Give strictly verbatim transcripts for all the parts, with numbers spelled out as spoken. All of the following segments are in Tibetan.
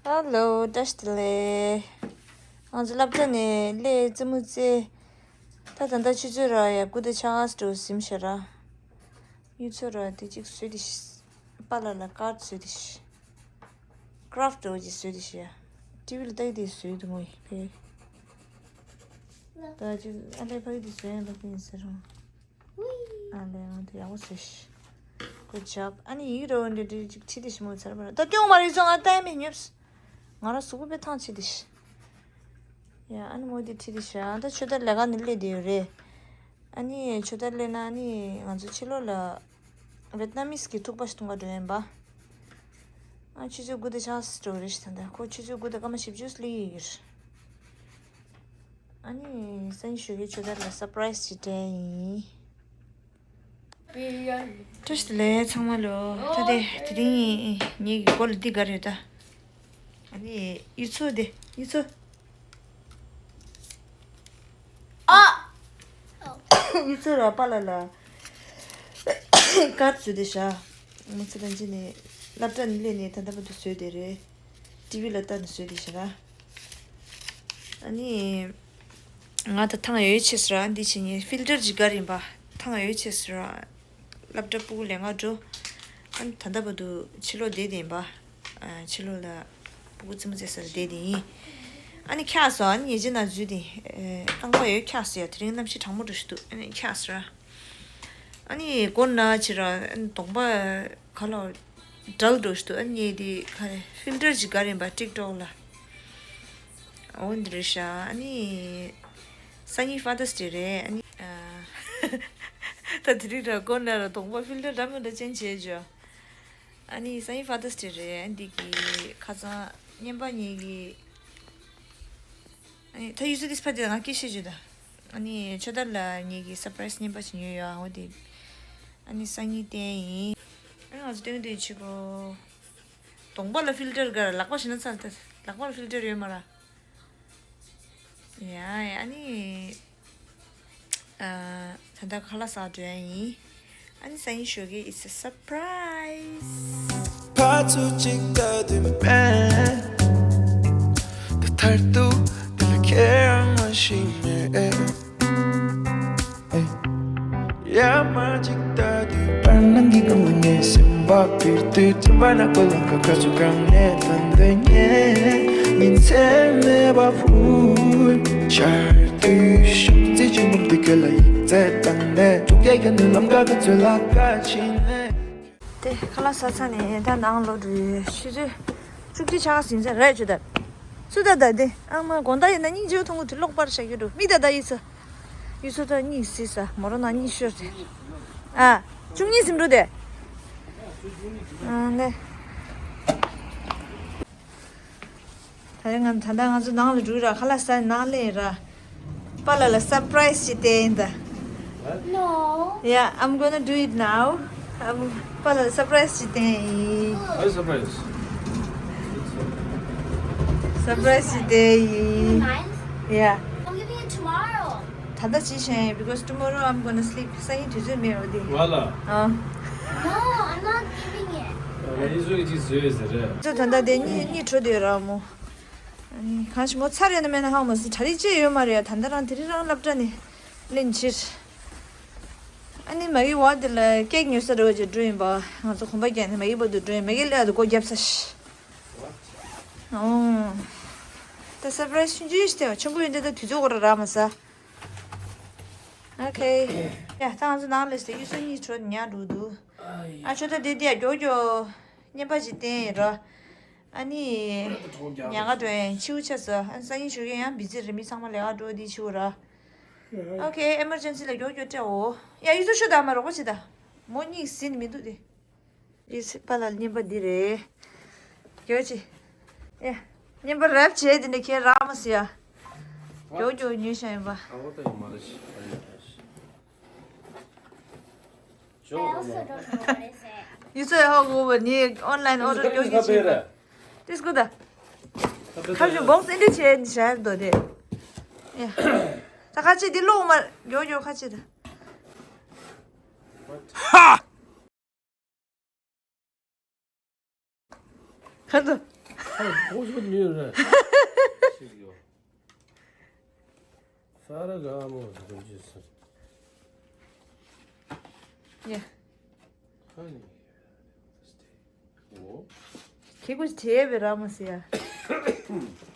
ཧེ་ལོ། བཀྲ་ཤིས་བདེ་ལེགས། ང་ཚོ་སློབ་གྲྭ་ནས་སླེབས་རྩེད་མོ་རྩེ། ད་ད་ལྟ་ཆུ་ཚོད་ར་ཡ་དགུ་དང་ཕྱེད་ཀ་འགྲོ་ཟིན་ཤག་ར། གཡུ་མཚོ་ར་དེ་གཅིག་བཟོས་ཏེ་ཤི། པཱ་ལགས་ལ་ཀར་བཟོས་ཏེ་ཤི། ཀ་རབ་འདྲ་བོ་ཅིག་བཟོས་ཏེ་ཤི་ཡ། ཊི་བི་ལ་ལྟ་ཡི་དེ་བཟོས་འདུག་མོ་ཡི་ཕེ། ད་ཅི་ཨ་ལས་ཕ་གི་དེ་བཟོས་ཡ་ལ་ཕེ་ཡིན་ཟེར་རོ། ཨ་ལས་ང་དེ་ཡག་པོ་བཟོས་ཤི། Good job. ཨ་ནི་ཡིག་རོ་འདི་འདྲ་ཅིག་ཁྲིད་དེ་ཤི་མོ་ཚར་བ་ར། ད་སྐྱོང་མ་རེད་ཚོ། ང་ལྟ་ཡ་མེད་ཉོབས། ང་ར་གཟུགས་པོ་དཔེ་ཐང་ཆད་དེ་ཤི། ཡ་ཨ་ནི་མོ་དེ་ཁྲིད་དེ་ཤི། ཨ་ད་ཆོས་དར་ལས་ཀ་ནི་སླེབས་བསྡད་ཡོད་རེད། ཨ་ནི་ཆོས་དར་སླེབས་ན་ཨ་ནི་ང་ཚོ་ཕྱི་ལོགས་ལ་ཝེད་ན་མིས་གི་ཐུག་པ་ཞིག་འཐུང་ག་འགྲོ་ཡིན་པ། ཨ་ཆུ་ཚོད་དགུ་དང་ཕྱེད་ཀ་འགྲོ་རེད་ཤི། ད་ལྟ་ཁོ་ཆུ་ཚོད་དགུ་དང་སྐར་མ་བཞི་བཅུ་སླེབས་ཡོད། ཨ་ནི་སང་ཉིན་ཞོགས་ཀས་ཆོས་དར་ལ་སར་པ་རའི་སི་ཅིག་སྤྲད་ཡིན། བཀྲ་ཤིས་བདེ་ལེགས་ཚང་མ་ལོ། ད་དེ་དེ་རིང་ངེད་ཀྱི་མགོ་ལ་འདི་དགར་ཡོད་ད། ཨ་ནི་གཡུ་མཚོ་དེ་གཡུ་མཚོ། ཨ། གཡུ་མཚོ་ར་པཱ་ལགས་ལ་ཀར་བཟོས་ཏེ་ཤི། མོ་ཚོ་ལ་ཅི་ནས་སློབ་གྲྭ་ནས་སླེབས་ནས་ད་ལྟ་བར་དུ་བཟོས་བསྡད་རེད། ཊི་བི་ལ་ལྟ་ནས་བཟོས་བསྡད་ཤི་ར། ཨ་ནི། ང་ད་ཐང་ཡོད་ཆེ་ཟེར་ར་འདི་བྱེད་ཉེ་ཕིལ་ཊར་ཅིག་དགར་ཡིན་པ། ཐང་ཡོད་ཆེ་ཟེར་ར། སློབ་གྲྭ་ཕྲུ་གུ་ལས་ང་འགྲོ། ཨ་ནི་ད་ལྟ་བར་དུ་ཕྱི་ལོགས་བསྡད་བསྡད་ཡིན་པ། ཨ་ཕྱི་ལོགས་ལ་ཕྲུ་གུ་རྩེད་མོ་རྩེ་སར་བསྡད་བསྡད་ཡིན། ཨ་ནི་འཁྱག་སོང་། ཨ་ནི་ཉེ་ཆེ་ན་འཛུལ་ཏེ་རྐང་པ་ཡོད་འཁྱག་སོང་ཡ། དེ་རིང་གནམ་གཤིས་གྲང་མོ་འགྲོ་ཞིག་འདུག་ཨ་ནི་འཁྱག་སོང་ར། ཨ་ནི་མགོ་ན་ཕྱི་ར་ཨ་ནི་གདོང་པ་ག་ལ་འདྲལ་འགྲོ་ཞིག་འདུག་ཨ་ནི་དེ་ག་རེ་ཕིལ་ཊར་ཅིག་དགར་ཡིན་པ་ཊིག་ཊོག་ལ། འོ་འདི་རེད་ཤག་ཨ་ནི་སང་ཉིན་ཕ་དར་སི་ཌེ་རེད། ཨ་ནི་ཨ་ད་དེ་རིང་ར་མགོ་ན་ར་གདོང་པ་ཕིལ་ཊར་འདྲ་མི་འདྲ་ཅན་བྱས་བྱོས། ཨ་ནི་སང་ཉིན་ཕ་དར་སི་ཌེ་རེད། ཨ་ནི་འདི་གི་ཁ་སང་བརྙན་པ་ཉིད་ཀྱི། ཨ་ནི་ད་གཡུ་མཚོ་དེ་ཕ་དེ་ང་སྐད་བཤད་བྱོས་ད། ཨ་ནི་ཆོས་དར་ལ་ངེད་ཀྱི་སར་པ་རའི་སི་བརྙན་པ་ཞིག་ཉོས་ཡོད། ཨ་འོ་དེ། ཨ་ནི་སང་ཉིན་བསྟན་ཡིན། ཨ་ནི་ང་ཚོ་སྟོན་སྟོན་བྱེད་དགོས། གདོང་པ་ལ་ཕིལ་ཊར་དགར། ལག་པ་བྱིན་ན་ཚར་ད། ལག་པ་ལ་ཕིལ་ཊར་ཡོད་མ་ར། ཡ་ཡ་ཨ་ནི། ཨ་ད་ལྟ་ཁ་ལག་ཟ་འགྲོ་ཡ་ཡིན། ཨ་ནི་སང་ཉིན་ཞོགས་ཀས་it's a surprise. ཕར་ཚུར་གཅིག་ལྟ་དུས་མེད། ད་མཐར་ཐུག་འདི་ལ་ཁྱེད་རང་མ་ཤེས་མེད། ཡར་མར་གཅིག་ལྟ་དུས་བར་སྣང་གི་སྒང་ལ་ངའི་སེམས་པ་འཕུར་དུས། དྲན་པ་ནག་པོ་ལམ་ཁ་ཁ་ཚུར་གང་ནས་ཐོན་འདོད་ངས་ཉིན་མཚན་མེད་པར་འཕུར། ཆར་དུས་ཤུགས་རྩེད་ཆེན་པོ་འདི་ཁྱོད་ལ་ཡིག་ཚད་བཏང་ནས། ཐུགས་རྒྱལ་ཁྱོད་ནི་ལམ་ཁ་ཁ་ཚུར་ལ་ཁ་ཕྱིན་ནས། དེ་ཁ་ལག་ཟ་ཚར་ནས་ད་ནང་ལོག་འགྲོ་ཡོད། ཆུ་ཚོད་བཅུ་གཅིག་ཆགས་ཟིན་ཚར་རེད་ཆུ་ཚོད། སུ་ད་ད་དེ་ཨ་མ་དགོང་དག་ཡིན་ན་སྙིང་རྗེ་པོ་མཐོང་གི་དུས་ལོག་པར་བཞག་གི་འགྲོ་མི་ད་ད་ཡིན་ས། ཡུལ་ཚོ་ད་གཉིད་སད་ས་མོ་རང་ན་གཉིད་ཤོར་ཏེ། ཨ། བཅུ་གཉིས་ཟིན་འགྲོ་དེ། ཨ་ནེ། ད་རེས་ང་ད་ལྟ་ང་ཚོ་ནང་ལ་འགྲོ་གི་ར། ཁ་ལག་ཟ་ནང་སླེབས་ར། པཱ་ལགས་ལ་སར་པ་རའི་སི་ཅིག་སྟེར་ཡིན་ད། No. Yeah, I'm gonna do it now. I'm པཱ་ལགས་ལ་སར་པ་རའི་སི་ཅིག་སྟེར་ཡིན། What surprise? སར་པ་རའི་སི་ཅིག་སྟེར་ཡིན། Mine? Yeah. I'm giving it tomorrow. ད་ལྟ་ཅི་བྱས་ཡིན། Because tomorrow I'm gonna sleep. སང་ཉིན་དུས་ཚོད་མེད་འོ་དེ། Voila. ཨ། No, I'm not giving it. ཨ་ལས་ཡིན་ཟོ་གི་ཅིག་བཟོས་ཟེར་རེད། ཚོ་ད་ལྟ་དེ་གཉིད་གཉིད་བྲོ་དེ་ར་མོ། ཨ་ནི་གང་ཞིག་མོ་ཚར་ཡོད་ན་མེད་ན་ཧ་མ་སི་གྲ་རིག་ཅེས་ཡོད་མ་རེད་ཡ། ད་ལྟ་རང་དེ་རིང་རང་སློབ་གྲྭ་ནས་ལེན་ཕྱིར། ཨ་ནི་མ་གི་བ་དེ་ལ་ཀེག་ཉོ་ས་རེ་བ་ཅིག་འགྲོ་ཡིན་པ། ང་ཚོ་གོམ་པ་རྒྱག་ནས་མ་གི་བ་དུ་འགྲོ་ཡིན། མ་གི་ལས་དུ་སྒོ་བརྒྱབ་ས་ཤི། ཨོ། ད་སར་པ་རའི་སི་ཆུང་ཆུང་ཞིག་སྟེར་བ་ཆེན་པོ་ཡོད་འདི་ད་དུས་ཚོད་འགོར་ར་མ་ས། ཨོ་ཁེ། ཡ་ད་ང་ཚོ་ནང་ལས་སྟེ་གཡུ་མཚོ་གཉིད་བྲོ་ཉལ་འགྲོ་འདུག་ཨ་ཆོ་ད་དེ་དེ་ཡ་མགྱོགས་མགྱོགས་བརྙན་པ་ཅིག་བསྟན་ཡིན་ར། ཨ་ནི། ཉལ་ག་འགྲོ་ཡིན་ཕྱི་པོ་ཆགས་སོ། ཨ་ནི་སང་ཉིན་ཞོགས་ཀས་ཡང་བི་ཛི་རེད། མི་ཚང་མ་ལས་ཀ་འགྲོ་དེ་ཕྱི་པོ་ར། ཨོ་ཁེ། ཨེ་མར་ཇེན་སི་ལ་མགྱོགས་མགྱོགས་སྤྲད་འོ། ཡ་གཡུ་མཚོ་ཤོག་ད་མ་རོགས་པ་བྱེད་ད། མོ་གཉིད་ཟིན་མི་འདུག་དེ། ཡིས་པཱ་ལགས་བརྙན་པ་འདི་རེད། མགྱོགས་ཅིག་ཨེ། བརྙན་པ་རེབ་བྱས་དེ་འདྲ་ཁྱེད་རག་མ་སི་ཡ། མགྱོགས་མགྱོགས་ཉོས་ཤག་ཡིན་པ། ཨ་བོ་ད་ཡོད་མ་རེད་ཤི། I also don't know what is it. ཡིས་ཚོ་ཡ་ཧོ་གོ་བ་ནི་ཨོན་ལའིན་ཨོ་ཌར་མགྱོགས་མགྱོགས་བྱས་པ། ཏིས་ཀུ་ད། ཁ་ཞུ་བོག་སི་ཨེ་འདྲ་བྱས་ནི་ཤར་དོ་དེ། ཡ། ད་ཁ་ཆེ་འདི་ལོག་མ་མགྱོགས་མགྱོགས་ཁ་ཆེ་ད། ཧ། ཁ་ཚ། ཁོང་ཚོ་ཉོས་རེད། ཤིག་ཡོད། ས་ར་ག་མོ་ཟེར་གྱི་ཟེར། ཡ། ཁ་ནི། ཨོ། ཁྱེད་ཀྱིས་བྲིས་པའི་ར་མོ་ཟེར་ཡ།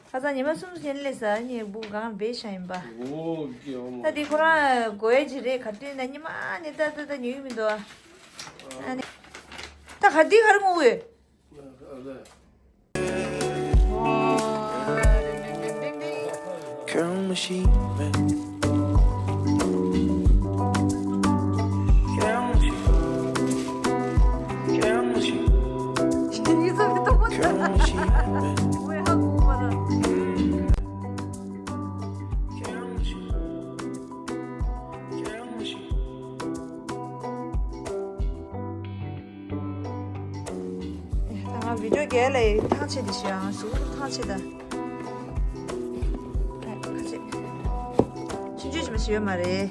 ཁ་སང་ཉི་མ་གསུམ་ཞིག་སླེབས་ས་ནི་བུ་གང་བེད་ཤ་ཡིན་པ། ཨོ་ཀྱེ་ཨོ་མ། ད་དེ་ཁོ་རང་དགོས་ཡ་ཅིག་རེད། ག་དུས་ན་ཉི་མ་ནི་ད་ད་ད་ཉོས་མི་འདུག་ཨ་ནི། ད་ག་དུས་ག་རེ་ངུ་འོས། ད་ང་བི་ཌིའོ་རྒྱག་ལ་ཐང་ཆད་དེ་ཞུ་ཡང་གཟུགས་པོ་ཐང་ཆད་ད། ཨ་ཁ་ཆད། ཆུང་ཆུང་ཅིག་མ་ཞིག་ཡོད་མ་རེད།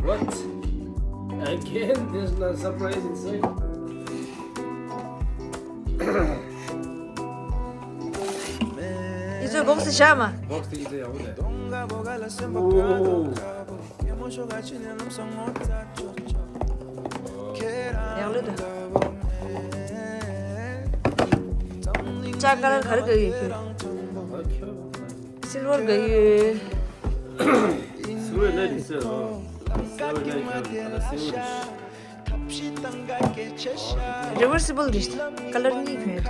What? Again? There's no surprise inside. ཡིན་ཚོད་བོག་སི་བཞག་མ། བོག་སི་ཡིན་ཚོད་ཡག་པོ་རེད། ཨོ། ཡག་ལོས་འདུག་ལྕགས་ཀ་ལར་ག་རེ་དགའ་ཡོད་ཁྱོད། སིལ་ཝར་དགའ་ཡོད། སིལ་ཝར་ནི་རེད་ཟེར་རོ། སིལ་ཝར་ནི་ཁྱོད་ལ་སིལ་ཝར་རེད། རི་ཝར་སི་བལ་རེད། ཀ་ལར་གཉིས་གྱོན་ཡོད། ཀ་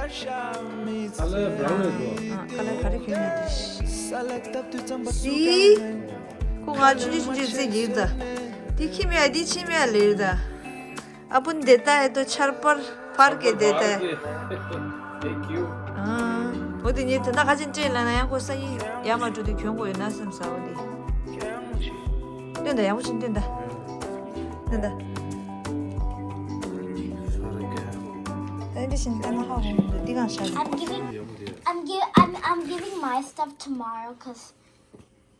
ལར་བྷ་རའུན་རེད་འདུག་ཨ། ཀ་ལར་ག་རེ་གྱོན་ཡོད་དེ། སི། ཁོ་ང་ཆུང་ཆུང་ཆུང་ཆུང་རྩེད་ཀྱི་ཡོད་ད། དེ་ཁྱིམ་ཡ་དེ་ཁྱིམ་ཡ་ལེ་ཡོད་ད། ཨ་པུན་དེ་ལྟ་ཨེ་ཏོ་ཆར་པར་ཕར་གེ་དེ་ལྟ། Thank you. ཨ། འོ་དེ་ཉིད་དེ་འདྲ་ག་ཅིན་སྤྲད་ལ་ན་ཡང་ཁོ་སང་ཉིན་ཡར་མར་འགྲོ་དུས་གྱོན་དགོས་ཡོད་ན་བསམ་ས་འོ་དེ། སྟོན་ད་ཡག་པོ་ཅིག་སྟོན་ད། སྟོན་ད། ད་འདི་བཞིན་ལྟ་ན་ཧ་གོ་མི་འདུག་འདི་གང་ཤར། I'm giving, I'm gi- I'm, I'm giving my stuff tomorrow, cause,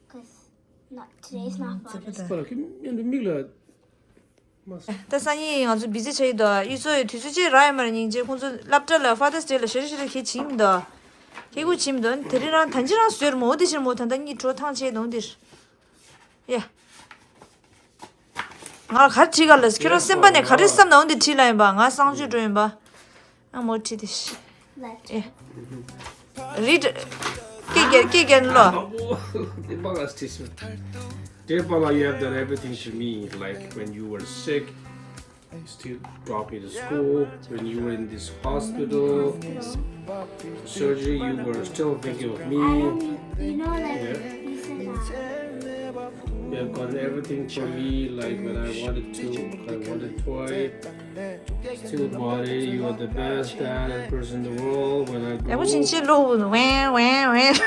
cause not, today's not Father's Day. ཁོ་རང་གི་མིག་ལ། ད་སང་ཉིན་ང་ཚོ་བི་ཛི་ཆགས་ཡི་འདུག་ཨ། ཡུལ་ཚོ་ཡི་དུས་ཚོད་ཅིག་རག་ཡོད་མ་རེད། སྙིང་རྗེ། ཁོང་ཚོ་སློབ་གྲྭ་ལ་Father's Day ལ་ཞེ་དྲག་ཞེ་དྲག་གི་བྱེད་མི་འདུག་ཨ། ཁྱེད་ཀྱིས་བྱེད་མི་འདུག་ཨ། དེ་རིང་རང་ད་ཅི་རང་བཟོས་ར་མོ་འོ་དེ་ཕྱིར་མོ་ད་ལྟ་གཉིད་བྲོ་ཐང་ཆད་འདུག་འདིར། ཡ། ང་ལ་ག་རེ་བྲིས་ག་ལ། ཁྱོད་རང་སེམས་པ་ནས་ག་རེ་བསམ་ན་འོ་འདི་བྲིས་ལ་ཡིན་པ། ང་གསང་སྤྱོད་འགྲོ་ཡིན་པ། ཨ་མོ་ཁྲིད་དེ་ཤི། ལ་ཨེ། རིད། སྐད་རྒྱག་སྐད་རྒྱག་ལོ། དེ་པང་ལ་སྲིད་ཤི། Dear Bala, you have done everything for me, like when you were sick, you still dropped me to school. When you were in this hospital surgery, you were still thinking of me. You know, like, yeah. You have gotten everything for me, like when I wanted to, I wanted a toy. Still bought it. You are the best dad and person in the world. When I grow, ཡག་པོ་ཕྱིན་ཆད་ལོ། ཝེ་ཝེ་ཝེ།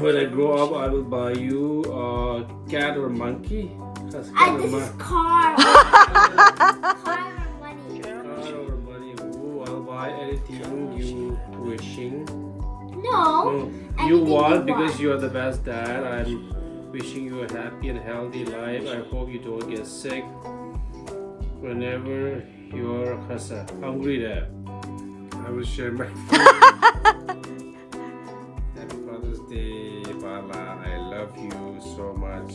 When I grow up, I will buy you a cat or monkey. That's I, cat or this is mon- car. Car or money. Car or money. Ooh, I'll buy anything you wishing. No. No, you want because you are the best dad. I'm wishing you a happy and healthy life. I hope you don't get sick. Whenever you're hungry, I will share my food. Happy Father's Day, Bala. I love you so much.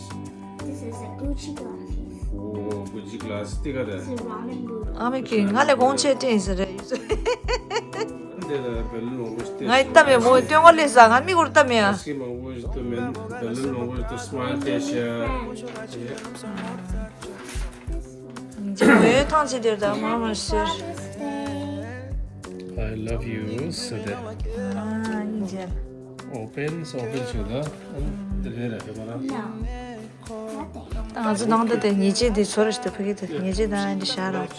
This is a Gucci glasses. Oh, Gucci glass. This is ramen noodles. ཨ་མའི་ཁྱི་ང་ལས་གོང་ཆེ་སྤྲད་ཟེར་རེད། འདི་ལ་བེ་ལུན་མང་པོ་ཞིག་སྟེར། ང་ཡི་གཏམ་ཡོད་མོ་སྟོན་གོ་ལས་ས་ང་མིག་གུར་གཏམ་ཡ། ཨ་སི་མང་པོ་ཞིག་ཏུ་མེན། བེ་ལུན་མང་པོ་ཞིག་ཏུ་སྨ་སྟེར་ཤ། འཇིགས་མེད་ཐང་ཆད་དེར་ད་མ་མ་ཟེར། I love you so that ཨ་སྙིང་རྗེ། Open, so open ཞུ་ད། འདི་རེད་ར་ཧེ་མ་ར། ད་ང་ཚོ་ནང་དུ་དེ་ཉེས་ཆད་དེ་ཚོར་ཞིག་ཏུ་ཕ་གི་དེ་ཉེས་ཆད་དང་འདི་ཤ་ར། ད་ང་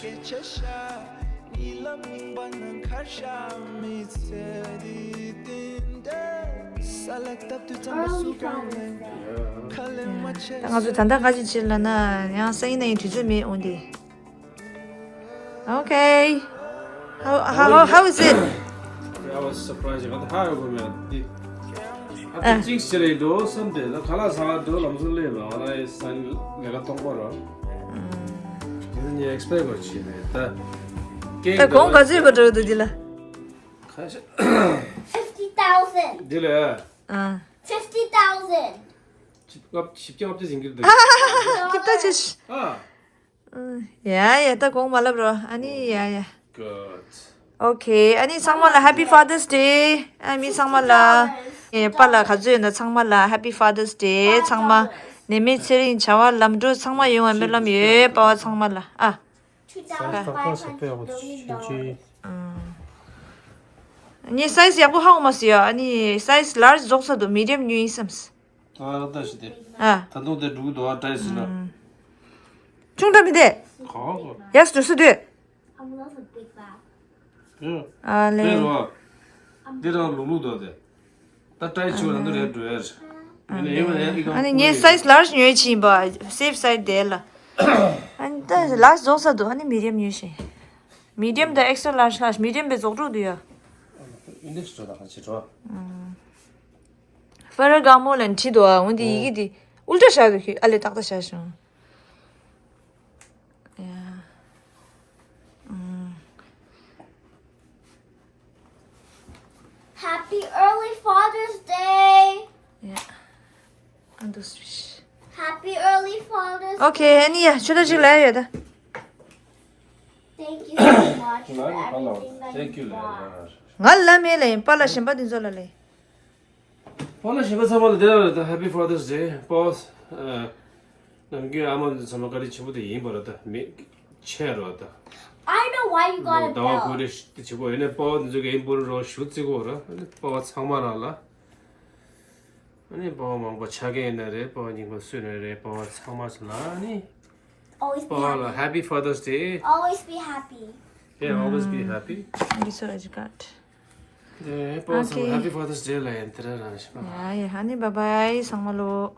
ཚོ་ད་ལྟ་ག་ཅིག་བྱེད་ལ་ན་ཡང་སང་ཉིན་ན་ཡིན་དུས་ཚོད་མེད་འོང་དེ། Okay. How, how, how is it? I was surprised. ང་ད་ཧ་ཡོད་གོ་མེད་དེ། ཨ་ཙིག་ཟེར་རེད་འགྲོ་བསམ་དེ་ད་ཁ་ལག་ཟ་ལ་འགྲོ་ལམ་སང་སླེབས་ལ་ང་རང་ཡི་སང་ལས་ཀ་གཏོང་པ་རོ། དེ་ནི་ཨེག་སི་པེག་གོ་བྱེད་རེད་ད། ད་གོང་ག་ཚོད་པ་འགྲོ་འདུག་དེ་ལ། ཁ་ཤས། Fifty འདི་ལས། ཨ། fifty thousand. ཆིབས་ལྔ་བཅུ་ཡིན་གྱི་འདུག་ཁྱིམ་ཐག་ཆེ་ཤི། ཨ། ཡ་ཡ་ད་དགོངས་མ་ལབ་རོ། ཨ་ནི་ཡ་ཡ། Good. Okay. ཨ་ནི་ཚང་མ་ལ་Happy Father's Day. ཨ་མི་ཚང་མ་ལ། ཨེ་པཱ་ལགས་ག་ཚོད་ཡོད་ན་ཚང་མ་ལ་Happy Father's Day. ཚང་མ། ནད་མེད་ཚེ་རིང་བྱ་བ་ལམ་འགྲོ་ཚང་མ་ཡོང་བའི་སྨོན་ལམ་ཡོད། པཱ་པ་ཚང་མ་ལ་ཨ། Two thousand five hundred million dollars. ངའི་སའི་ཛི་ཡག་པོ་ཧ་གོ་མ་སོང་ཡ། ཨ་ནི་སའི་ཛི་ལར་ཇི་རྫོགས་ཚར་འདུག་མི་ཌི་ཡམ་ཉོས་ཡིན་བསམས། ད་ལྟ་ཞིག་དེ། ཨ། ད་དུང་དེ་འགྲོ་གི་འདུག་ཨ་ཊའི་ཟེར་ན། ཆུང་དྲགས་མི་དེ། ག་ག་ཡག་སྡོད་ས་དུས། ཨ་ལེ། དེ་རང་ལུག་ལུག་འདུག་དེ། ད་ཊའི་ཆུ་རང་དུ་རེད་འགྲོ་ཡ། ཨ་ནི་ངས་སའི་ཛི་ལར་ཇི་ཉོས་ཕྱིན་ཡིན་པ། སེབ་སའི་ཌི་དེ་ལ། ཨ་ནི་ད་ལར་ཇི་རྫོགས་ཚར་འདུག་ཨ་ནི་མི་ཌི་ཡམ་ཉོས་ཤིང་། མི་ཌི་ཡམ་དང་ཨེག་སི་ཊྲ་ལར་ཇི་ལ་མི་ཌི་ཡམ་པའི་རྫོགས་འགྲོ་འདུག་ཡ། ཨིན་ཌེག་སི་འགྲོ་ད་ག་ཅི་འགྲོ། ཧྥ་ར་ག་མོ་ལ་ཁྲིད་དོ་ཨ། འོན་ཏེ་ཡི་གེ་འདི་ཨུལ་ཊ་བཞག་འདུག་ཨ་ལེ་ཏག་ཏག་བཞག་བྱུང་། ཡ། ཨུམ། Happy early Father's Day. ཡ། ཨ་འདུག་སེ། Happy early Father's Day. Okay. ཨ་ནི་ཡ་ཆུ་ད་ཅིག་ལ་ཡོད་ད། Thank you so much for everything that you bought. Thank you. ང་ལ་མེད་ལེ། པཱ་ལགས་གཞན་པ་འདི་ཚོ་ལ་ལེ། པཱ་ལགས་གཞན་པ་ཚང་མ་ལ་དེ་རང་རེད་ད། Happy Father's Day. པཱ་ལགས་ནམ་རྒྱུན་ཨ་མ་འདི་ཚང་མ་བཀའ་དྲིན་ཆེན་པོ་དེ་ཡིན་པ་རེད་ད། མི་ཆེ་རོ་ད། I know why you got a belt. ཟླ་བ་ཁོ་རེ་ཞིག་དེ་བྱེད་པོ་ཡིན་ནའི་པཱ་ལགས་འདི་ཚོ་གི་ཨིན་པོར་རོ་ཞུ་བརྩི་གོ་ར། ཨ་ནི་པཱ་ལགས་ཚང་མ་རང་ལ། ཨ་ནི་པཱ་ལགས་མང་པོ་ཆ་རྐྱེན་ཡིན་ན་རེད། པཱ་ལགས་སྙིང་པོ་སུ་ཡིན་ན་རེད། པཱ་ལགས་ཚང་མ་ཚོ་ལ་ཨ་ནི། Always be happy. པཱ་ལགས་Happy Father's Day. Always be happy. Yeah, always be happy. This is what I got. དེ་པཱ་ལགས་ཚང་མ་Happy Father's Day ལ་ཡིན་དེ་ར་རང་ཞིག་པ། ཡ་ཡ། ཨ་ནི་bye bye ཚང་མ་ལོ།